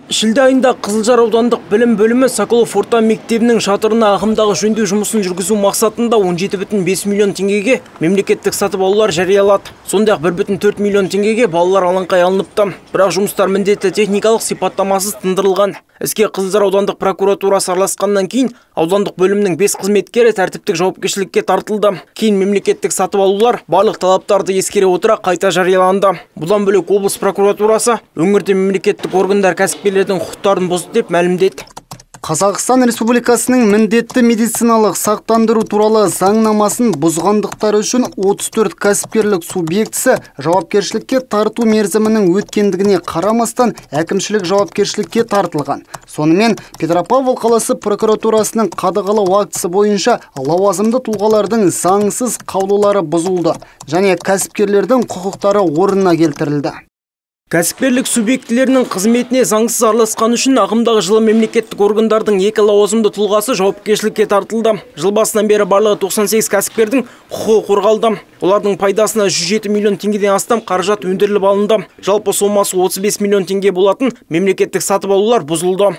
Шілде айында Қызылжар аудандық білім бөлімі Соколов орта мектебінің шатырына ағымдағы жөндеу жұмысын жүргізу мақсатында 17,5 миллион теңгеге мемлекеттік сатып алулар жариялады. Сондай-ақ 1,4 миллион теңгеге балалар алаңқай алыныпты. Бірақ жұмыстар міндетті техникалық сипаттамасыз тындырылған. Іске Қызылжар аудандық прокуратурасы араласқаннан кейін аудандық бөлімнің 5 қызметкері тәртіптік жауапкершілікке тартылды. Кейін мемлекеттік сатып алулар барлық талаптарды ескере отыра қайта жарияланды. Бұдан бөлек облыс прокуратурасы өңірде мемлекеттік органдар кәсіпкерлердің құқықтарын бұзды деп мәлімдеді. Қазақстан Республикасының міндетті медициналық сақтандыру туралы заңнамасын бұзғандықтары үшін 34 кәсіпкерлік субъектісі жауапкершілікке тарту мерзімінің өткендігіне қарамастан әкімшілік жауапкершілікке тартылған. Сонымен Петропавл қаласы прокуратурасының қадағалау актісі бойынша лауазымды тұлғалардың заңсыз қаулылары бұзылды және кәсіпкерлердің құқықтары орнына келтірілді. Кәсіпкерлік субъектілерінің қызметіне заңсыз араласқаны үшін ағымдағы жылы мемлекеттік органдардың 2 лауазымды тұлғасы жауапкершілікке тартылды. Жыл басынан бері барлығы 98 кәсіпкердің құқығы қорғалды. Олардың пайдасына 107 миллион теңгеден астам қаражат өндіріліп алынды. Жалпы сомасы 35 миллион теңге болатын мемлекеттік сатып алулар бұзылды.